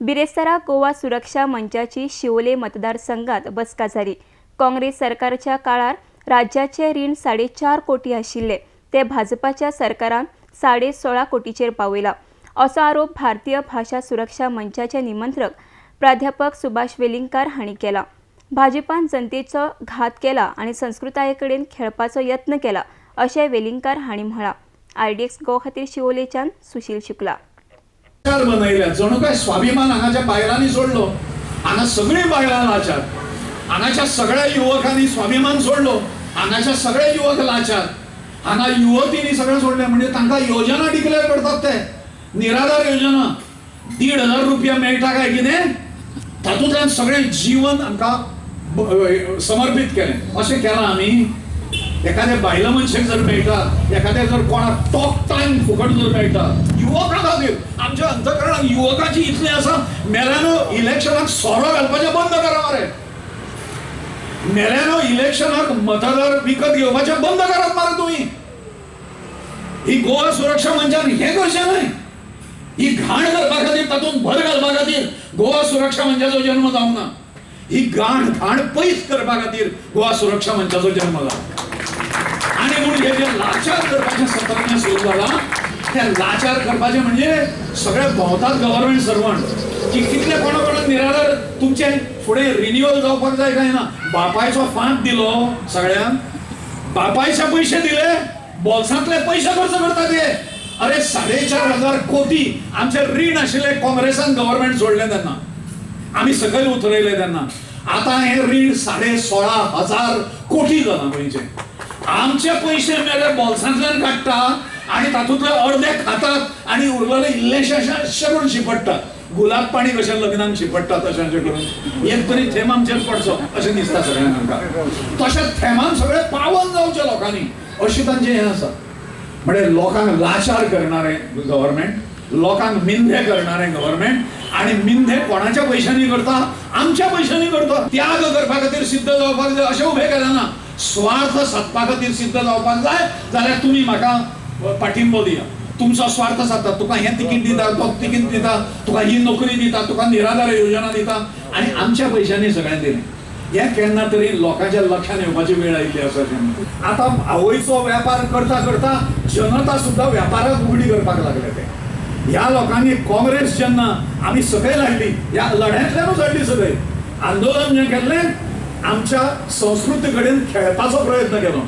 बिरेस्तारा गोवा सुरक्षा मंचाची शिवोले मतदारसंघात बसका जाली. काँग्रेस सरकारच्या काळार राज्याचे रीण 4.5 कोटी आशिल्ले ते भाजपाच्या सरकारान 16.5 कोटीचेर पावयला असो आरोप भारतीय भाशा सुरक्षा मंचाचे निमंत्रक प्राध्यापक सुभाष वेलिंगकार हांणी केला. भाजपान जनतेचो घात केला आनी संस्कृताये कडेन खेळपाचो यत्न केला अशें वेलिंगकार हांणी म्हळां. आरडीएक्स गोवा खातीर शिवोलेच्यान सुशील शुक्ला. बनयल्या जणू काय स्वाभिमान हांगाच्या बायलांनी सोडलो, हांगा सगळीं बायलां लाचार, हांगाच्या सगळ्या युवकांनी स्वाभिमान सोडलो, हांगाच्या सगळे युवक लाचार, हांगा युवतींनी सगळें सोडलें. म्हणजे तांकां योजना डिक्लेअर करतात ते निराधार योजना 1,500 रुपया मेळटा काय कितें, तातूंतल्यान सगळें जीवन हांकां समर्पीत केलें. अशें केलां आमी? एखाद्या बायला मनशेक जर मेळटा, एखाद्या जर कोणाक टॉक टायम फुकट जर मेळटा, युवकां खातीर आमच्या अंतकरणाक युवकांची इतलें आसा, मेल्यानो इलेक्शनाक सोरो घालपाचें बंद करा मरे, मेल्यानो इलेक्शनाक मतदार विकत घेवपाचें बंद करात मरे तुमी. ही गोवा सुरक्षा मंचान हें करचें न्हय. ही घाण करपा खातीर, तातूंत भर घालपा खातीर गोवा सुरक्षा मंचाचो जन्म जावंक ना. ही घाण पयस करपा खातीर गोवा सुरक्षा मंचाचो जन्म जाला. आनी म्हूण हे जे लाचार करपाचें सत्र सुरू जालां, ते लाचार करपाचें म्हणजे सगळे भोंवतात गव्हर्मेंट सर्वंट की कितले कोणा कोणाक निराधार तुमचे फुडें रिन्युअल जावपाक जाय काय ना. बापायचो फांत दिलो सगळ्यांक, बापायचे पयशे दिले, बोल्सांतले पयशे खर्च करतात ते. अरे 4,500 कोटी आमचे रीण आशिल्ले काँग्रेसान गव्हर्मेंट सोडलें तेन्ना, आमी सकयल उतरयले तेन्ना. आतां हें रीण 16,500 कोटी जालां गोंयचें. आमचे पयशे मेले बोल्सांतल्यान काडटा आनी तातूंतले अर्दे खातात आनी उरलेले इल्लेशे अशें करून शिपडटात, गुलाब पाणी कशें लग्नाक शिपडटात तशें अशें करून एक तरी थेंब आमचेर पडचो अशें दिसता सगळ्यांक आमकां. तशें थेंबान सगळें पावन जावचें लोकांनी, अशें तांचें हें आसा. म्हणजे लोकांक लाचार करणारें गव्हर्मेंट, लोकांक मिंधे करणारें गव्हर्मेंट. आनी मिंधे कोणाच्या पयशांनी करता? आमच्या पयशांनी करता. त्याग करपा खातीर सिद्ध जावपाक जाय अशें उबें केलें ना. स्वार्थ सादपा खातीर सिद्ध जावपाक जाय जाल्यार तुमी म्हाका पाठिंबो दिया. तुमचो स्वार्थ सादता, तुका हें तिकीट दिता, तो तिकीट दिता, तुका ही नोकरी दिता, तुका निराधार योजना दिता, आनी आमच्या पयशांनी सगळें दिलें. हें केन्ना तरी लोकांच्या लक्षांत येवपाची वेळ आयिल्ली आसा. आतां आवयचो वेपार करता करता जनता सुद्दां वेपाराक उगडी करपाक लागले ते. ह्या लोकांनी काँग्रेस जेन्ना आमी सकयल हाडली, ह्या लढ्यांतल्यानूच हाडली सकयल, आंदोलन जें केल्लें आमच्या संस्कृती कडेन खेळपाचो प्रयत्न केलो.